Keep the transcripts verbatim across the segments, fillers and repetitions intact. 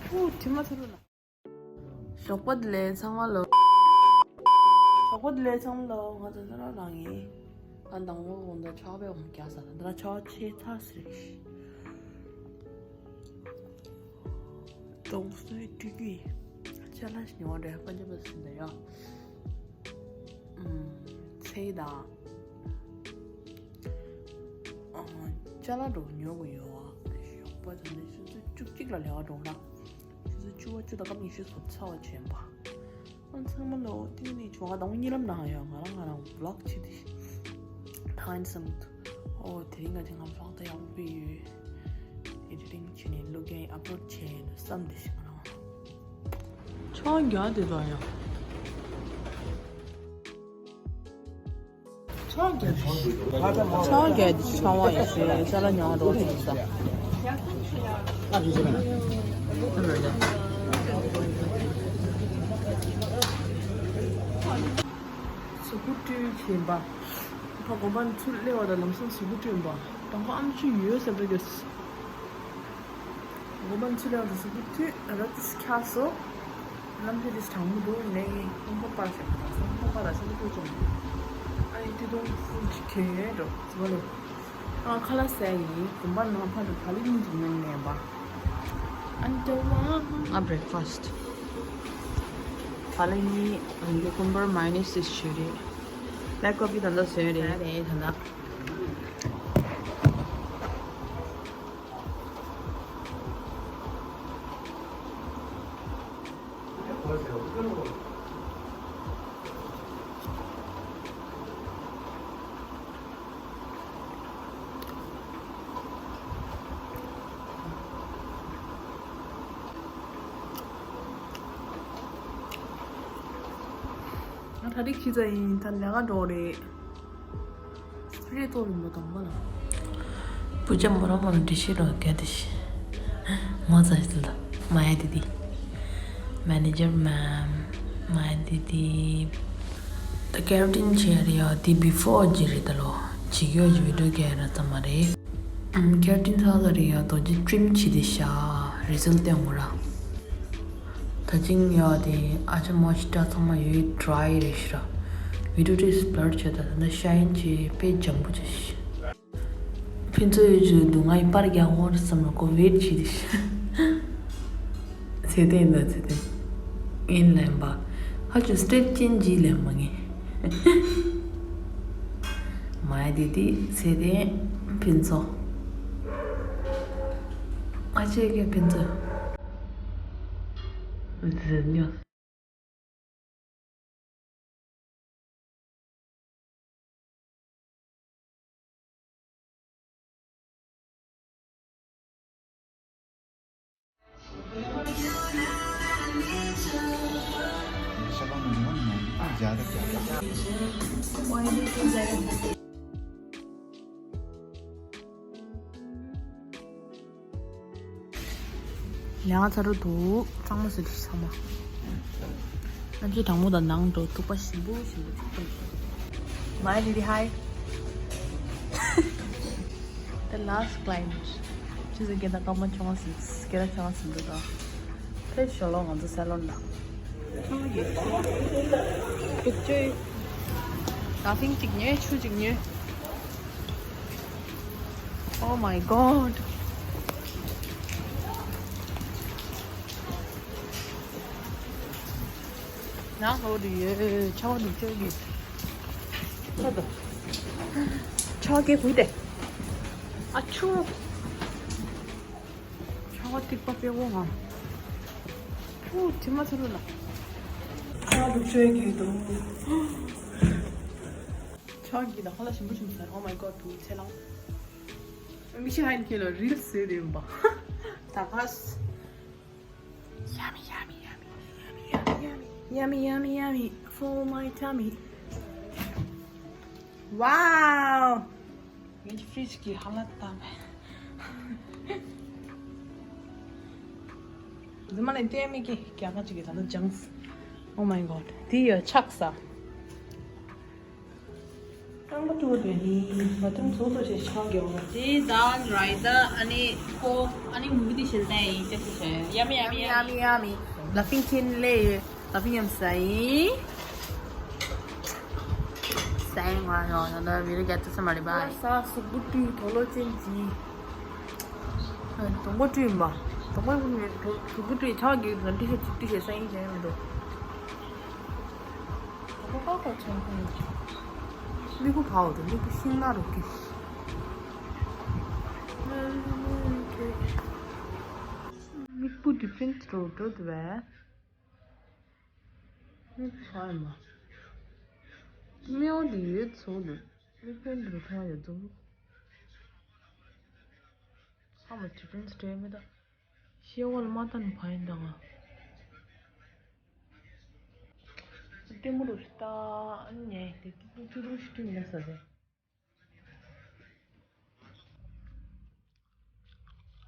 ཨུ། དྲི་མ་ཚ་རུ་ལ། ཞོགས་པ་བདེ་ལེགས་ཚང་མ་ལོ། ཞོགས་པ་བདེ་ལེགས་ཚང་མ་ལོ། ང་ཚོ་ཚ་ར་རང་ཡིན། ང་དང་པོ་གོང་དུ་ཆག་པའི་འོང་རྒྱག་ས་དང་དེ་ལ་ཆག་ཆེ་ཚ་སི་རེད། ཏོང་སོའི་སྤྲུལ་སྐུ་ཅ་ལག་ཉོ་བ་འདྲ་པ་འཇབ་པ་ཟིན་ད་ཡ། ཚེ་དང་། ཅ་ལག་འགྲོ་ཉོ་དགོས་ཡོད། ཞོགས་པ་དང་ནི་ཆུ་ཚོད་བཅུ་གཅིག་ལ་ལས་ཀ་འགྲོ་ན། ཆུ་ཚོད་བཅུ་པ་བཅུ་དང་སྐར་མ་ཉི་ཤུ་སོ་ཚ་བ་བྱས་པ། ཨ་ཚང་མ་ལོ་དེ་ནི་ཇོ་ག་དང་གཉིད་ལམ་ནང་ཡོད། ང་རང་ང་རང་ཝི་ལོག་བྱེད་དེ། ཐང་སམ། ཨོ་དེ་རིང་ག་དེ་ང་ཝི་ལོག་ད་ཡག་པོ་སྤེལ་ཡོད། ཨེ་ཌི་ཊིང་བྱས་ནས་བླུག་གིན་ཨབ་ལོཌ་བྱས་ནས་བསམ་བསྡད་ཤག་ང་རང་། ཆང་རྒྱག་དེ་ཙམ་ཡང་། ཆང་རྒྱག་དེ་ཆང་བ་ཡིན་ཞེས་ཅ་ལག་ཉོ་བ་འགྲོ་བཞིན་ཡོད་ས། གཟུགས་པོ་བཀྲུས་བྱས་པ། ཕ་དགོན་པ་ཚུར་སླེབས་པ་དང་ལམ་སང་གཟུགས་པོ་བཀྲུས་པ། དང་པོ་ཨ་མཆོད་ཡོད་ཟེར་འགྲོ་རྒྱུ། དགོན་པ་ཚུར་ཡང་དུ་གཟུགས་པོ་བཀྲུས་ཨ་ར་ཏིས་ཁྱག་སོ། ལམ་ཕྱེད་དུ་གྲང་མོ་འདུག་ནས་ཁོང་པོ་པར་ཞིག་དང་སོང་ཁོང་པ་ལ་སོང་ཁོ་ཅོང་། ཨ་ནི་དེ་དུང་ཧུར་གྱིས་གྱོན་ཡོད་འགྲོ་ཟི་བ་ལོ། ཨ་ཁ་ལག་ཟས་ཡིན་དགོན་པ་ནང་ཕ་དུ་བ་ལི་གཉིས་ཀྱི་ནང་ནས་པ། ཨན་ཏེ་ཝ། ང་བྷི་རེག་ཕ་སི། བ་ལི་གཉིས་ཨན་ཏེ་ཀུམ་བར་མའི་ནི་སི་ཤི་རེད། ལེགས་ཀོ་པི་ད་ལྟ་ཟོས་རེད། ད་ལྟ། ང་ད་རིག་ཁྱི་ཙ་ཡིན། ད་ལས་ཀ་འགྲོ་རེད། རེད་ཏོ་རིན་པོ་དང་པོ་ལ། བུ་ཅག་མོ་རང་མོ་རང་འདྲི་ཤེས་རོགས་གལ་ཏེ་ཤི། ངོ་ཚ་ཤི་ལ། མ་ཡ་དི་དི། མེ་ནེ་ཇར་མེམ། མ་ཡ་དི་དི། ད་ཀེ་ར་ཊིན་བྱས་རེད་ཡ། དི་བི་ཕོར་གྱི་རེད་ད་ལོ། བྱེད་ཀྱི་ཡོད་ཀྱི་བི་ཌིའོ་སྐད་ར་ཙམ་མ་རེད། ཀེ་ར་ཊིན་ཚ་ཚ་རེད་ཡ། རྡོ་རྗེ་ཀྲིམ་བྱེད་དེ་ཤ། རི་ཟལ་སྟོན་དགོས་ར། ད་ཅིང་ཡོད་དེ་ཨ་ཅག་མོ་ཤི་ཏྲ་ཚང་མ་ཡོད་ཌི་རའི་རེད་ཤི་ར། བི་ཌིའོ་ཏིས་བླར་བྱས་ད་ད་ཤ་ཡིན་ཅི་དཔེ་འཇམ་པོ་ཅི་ཤི། ཕུན་ཚོགས་ཡོད་ཅུ་འདུག་ང་ཡི་པར་རྒྱག་འོང་རེད་བསམ་ར་ཁོ་ཝེད་བྱེད་དེ་ཤི། ཚེ་བརྟན་ད་ཚེ་བརྟན། ཨིན་ལན་པ། ཧ་ཅུ་སི་ཊེབ་ཅན་ཇི་ལན་མ་ངེ། མ་ཡ་དི་དི་ཚེ་བརྟན་ཕུན་ཚོགས། ཨ་ཅེ་གེ་ཕུན་ཚོགས། ཟེར་ཉོ། ལས་ཀ་ཚར་འགྲོ་འདུག་གཙང་མ་བཟོས་འདུག་ཚང་མ། ཨ་ཅེ་དྲང་མོ་དང་ནང་འགྲོ་ཐུག་པ་ཞིམ་པོ་ཞིམ་པོ་ཚུགས་པ། མའི་དི་དི་ཧའི། The last client. ཅི་ཟེར་སྐད་དང་སྐར་མ་ཆུང་བ་ཟིན་སྐད་དང་ཆུང་བ་ཟིན་འདུག་ད། ཕེབས་ཤོག་ལོ་ང་ཚོ་སེ་ལོན་ལ། ཆང་གི་ཆུ་ཆུ། ད་ཕིང་གཅིག་ཉོས་ཆུ་གཅིག་ཉོས། Oh my god. ནང་ལོགས་དུ་ཡོད། ཆར་པ་འདུག་ཆར་གྱི། ཆར་པ་འདུག་ཆར་པ་སྐད་གུག་སྟེ། ཨ་ཆུ། ཆར་པ་ཐིགས་པ་དཔེ་འོ་ང་། ཕུ་དྲི་མ་ཚུར་ལ། ཆར་པ་འདུག་ཆར་གྱི་འདུག་ཆར་པ་གྱི་ད་ཁ་ལག་ཞིམ་པོ་ཞིམ་པོ་ཟ། Oh my god. བུ་ཚེ་ལང་། མི་ཤི་ཧ་ཡིན་ཁྱེད་ལ་རིལ་བཟོས་དེ་ཡིན་པ། ད་ཁ་ས། Yummy, yummy, yummy, yummy, yummy, yummy, yummy, yummy, yummy, for my tummy. Wow. ངའི་ཕི་རི་ཇི་གི་ཧ་ལ་ཏམ། ཛི་མ་ལ་ཏེ་མི་ཀི་ཀྱ་ཀ་ཅིག་གི་ད་ལྟ་ཇངས། Oh my god. དེ་ཡོད་ཆགས་ས། ཚང་མ་ཐུག་པ་དོན་ནི་ང་ཚོ་ཚོགས་གཙོ་ཆེ་ཆང་གི་འོ་དེ་དང་རའི་ཏ་ཨ་ནི་ཀོ་ཨ་ནི་མུ་གི་དེ་ཤེལ་ཏན་ཡིན་ཅེས་ཤེས་ཡ་མི་ཡ་མི་ཡ་མི་ཡ་མི་ལ་ཕིང་ཆིན་ལེ་ཡོད། ལ་ཕིང་ཡམ་སའི་སའི་ང་ཡོང་ཡོང་ན་བི་རི་ག་ཏུ་སམ་ཨ་རི་བ་ས་སུ་བུ་ཏུ་དོ་ལོ་ཅན་གྱི་དོང་པོ་ཏུ་ཡིན་པ་དོང་པོ་ཡིན་པ་སུ་བུ་ཏུ་ཡི་ཆང་གི་ང་ཏི་ཤེས་ཅིག་ཏི་ཤེས་སའི་ཡིན་ཅན་ཡོད་མི་འདུག་ཁོ་པ་ཁོ་ཆང་ཁོ་ནི་མིག་པོ་བའོ་དང་མིག་པོ་ཤིང་ན་རུ་ཀི་མིག་པོ་ཌི་ཕེན་སི་རུ་འགྲོ་དུ་བས། མིག་པོ་ཧ་ཡ་མ་མིའོ་འདི་ཡོད་ཚོ་འདུག་མིག་པོ་འདི་རུ་ཐང་ཡོད་འདུག་ཚང་མ་ཌི་ཕེན་སི་སྤྲད་མེད་ད། ཤེས་བ་ལ་མ་ལྟ་ནི་བ་ཡིན་ད་ང་། ལྟད་མོ་རུ་ཤི་ཏ་ཨ་ནི་ཉལ་ཏེ་ཏུ་ཏུ་ཏུ་ཏུ་ཤི་ཏུ་མི་ལ་ས་ཟེར།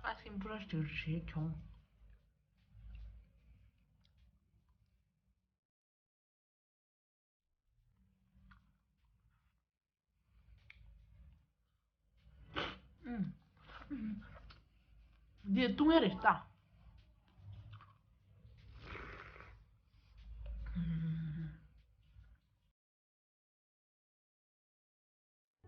ཨ་སིམ་པུ་ར་ཤི་ཏུ་ཤི་ཁྱོང་། འདི་བཏུང་ཡ་རེད་ད།